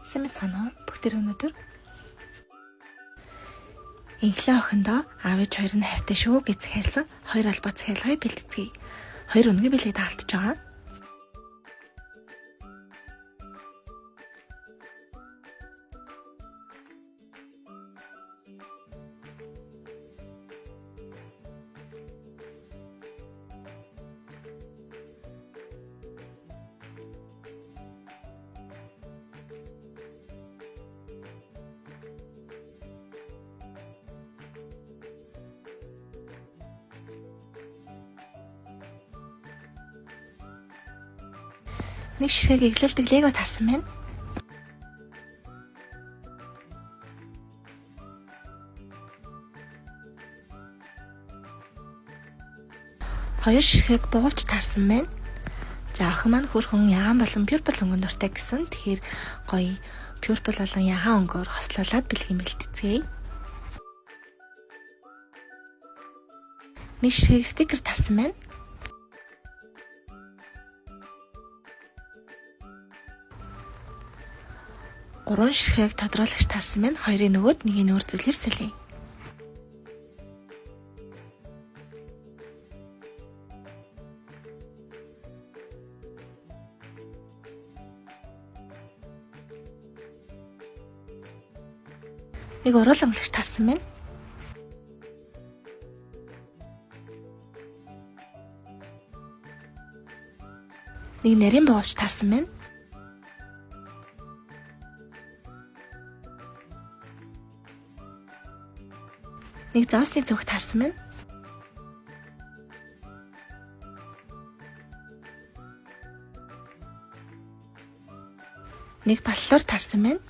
Сайн мэцгаана уу? Бүгдээр өнөөдөр Инхлээ охиндоо аав ээж хоёр нь хайртай шүү гэж захиалсан хоёр албаа захиалгыг бэлтгэе. Хоёр үнэгүй бэлэг даалтж байгаа. Нэг ширхэг эглэлдэг лего тарсан байна. Хоёр ширхэг буувч тарсан байна. За охин маань хөрхөн ягаан болон purple өнгөнд дуртай гэсэн. Тэгэхээр гоё purple болон ягаан өнгөөр хослуулад бэлгийн бэлтцгээе. Нэг ширхэг стикер тарсан байна. Гурван ширхэг тодруулагч тарсан байна. Хоёрын нөгөөд нэгийг өөр зүйлээр солиё. Нэг уруул өнгөлөгч тарсан байна. Нэг нарийн боговч тарсан байна. Нэг зоосны зүг таарсан байна. Нэг баллуур таарсан байна.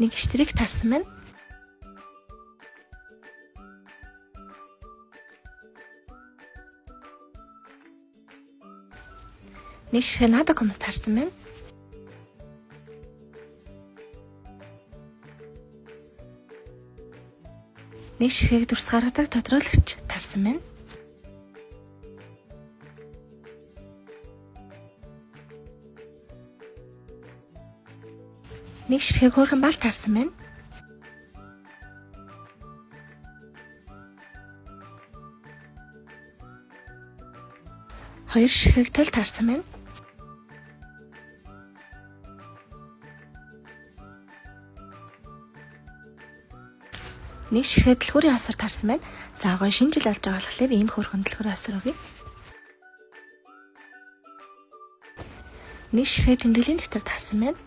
Нэг штрик таарсан байна. Нэг ширхэг нада комс таарсан байна. Нэг ширхэг дүрс гаргадаг тодруулагч таарсан байна. Нэг ширхэг хөөрхөн бал таарсан байна. Хоёр ширхэг тол таарсан байна. Нэг ширхэг дэлгүүрийн асар таарсан байна. За гоё шинэ жил болж байгаа болохоор ийм хөөрхөн дэлгүүрийн асар өгье. Нэг ширхэг тэмдэглэлийн дэвтэр таарсан байна.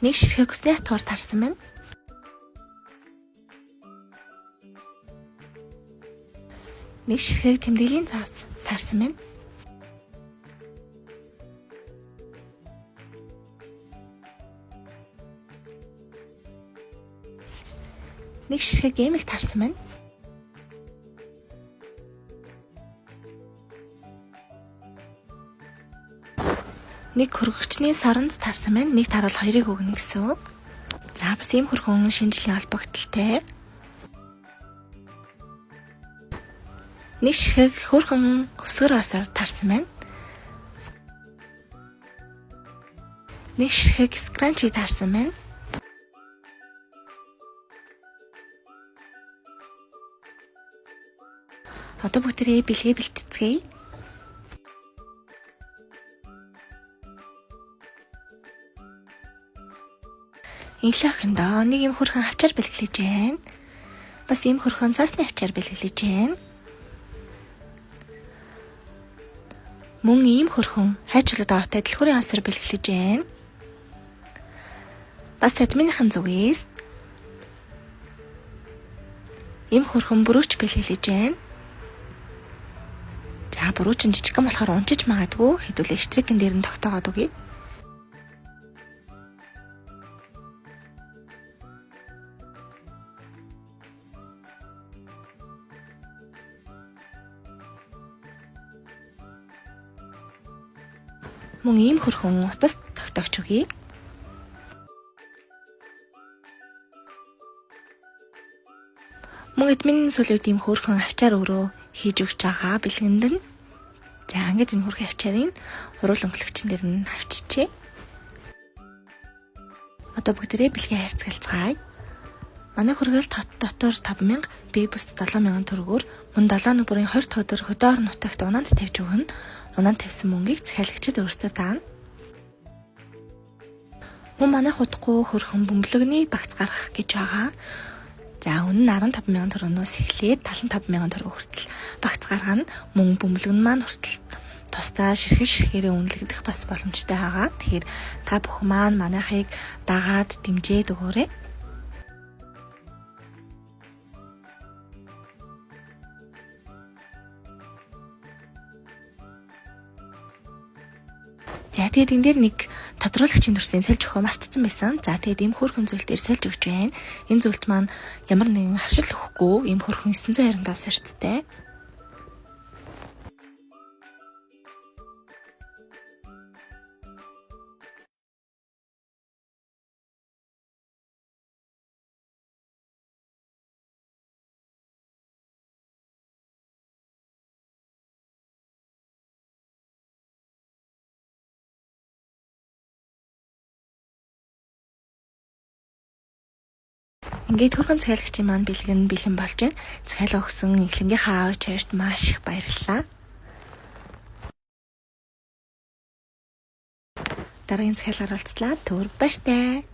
Нэг ширхэг өсний хатгаар таарсан байна. Нэг ширхэг тэмдэглэлийн цаас таарсан байна. Нэг ширхэг гэмэг таарсан байна. Нэг хөргөгчний саранц таарсан байна. Нэг таруул хоёрыг өгнө гэсэн үг. За бас ийм хөрхөн шинэ жилийн холбогдлолтой. Нэг ширхэг хөрхөн хөсгөр осоор таарсан байна. Нэг ширхэг скранчи таарсан байна. Одоо бүгдээрээ бэлгээ бэлтцгээе. Инглээ охиндоо нэг юм хөрхөн авчаар бэлгэлж байна. Бас ийм хөрхөн цаасны авчаар бэлгэлж байна. Мөн ийм хөрхөн хайчлууд автай дэлгүүрийн асар бэлгэлж байна. Бас админыхан зүгээс ийм хөрхөн бүрүүч бэлгэлж байна. За бүрүүч нь жижигхэн болохоор унчиж магадгүй хэдүүлээ штрикэн дээр нь тогтоогоод өгье. Мөн ийм хөрхөн утас тогтоогч өгье. Мөн админ сүүлийн үед ийм хөөрхөн авчаар өөрөө хийж өгч байгаа бэлгэнд нь. За ингээд энэ хөөрхөн авчаарын хуруул өнгөлөгчн дээр нь авчижээ. Одоо бүгдээрээ бэлгийн хайрцагалцгаая. Манай хүргэл дотор 5000, би бүст 7000 төгрөгөөр мөн 7 нүбрийн 20 дахь өдөр хөдөө орон нутагт унаанд тавьж өгнө. Унаанд тавьсан мөнгийг захиалагчид өөрсдөө даана. Мөн манайх удахгүй хөрхөн бөмбөлөгний багц гаргах гэж байгаа. За үнэ нь 15,000 төгрөгнөөс эхлээд 75,000 төгрөг хүртэл багц гаргана. Мөн бөмбөлөг нь маань хүртэл тусдаа ширхэг ширхгээрээ үнэлэгдэх бас боломжтой байгаа. Тэгэхээр та бүхэн маань манайхыг дагаад дэмжиж өгөөрэй. За тэгээд энэ дээр нэг тодруулагчийн төрсийн сольж өгөхөө мартцсан байсан. За тэгээд ийм хөөрхөн зүйл дээр сольж өгч байна. Энэ зүйлт маань ямар нэгэн харшил өгөхгүй ийм хөөрхөн 925 сорьцтой. Ингээд хөргөн захиалагчийн маань бэлэг нь бэлэн болж байна. Захиалга өгсөн эхлэнгийнхаа аав хоёрт маш их баярлалаа. Дараагийн захиалгаар уулзлаа. Түр баяртай.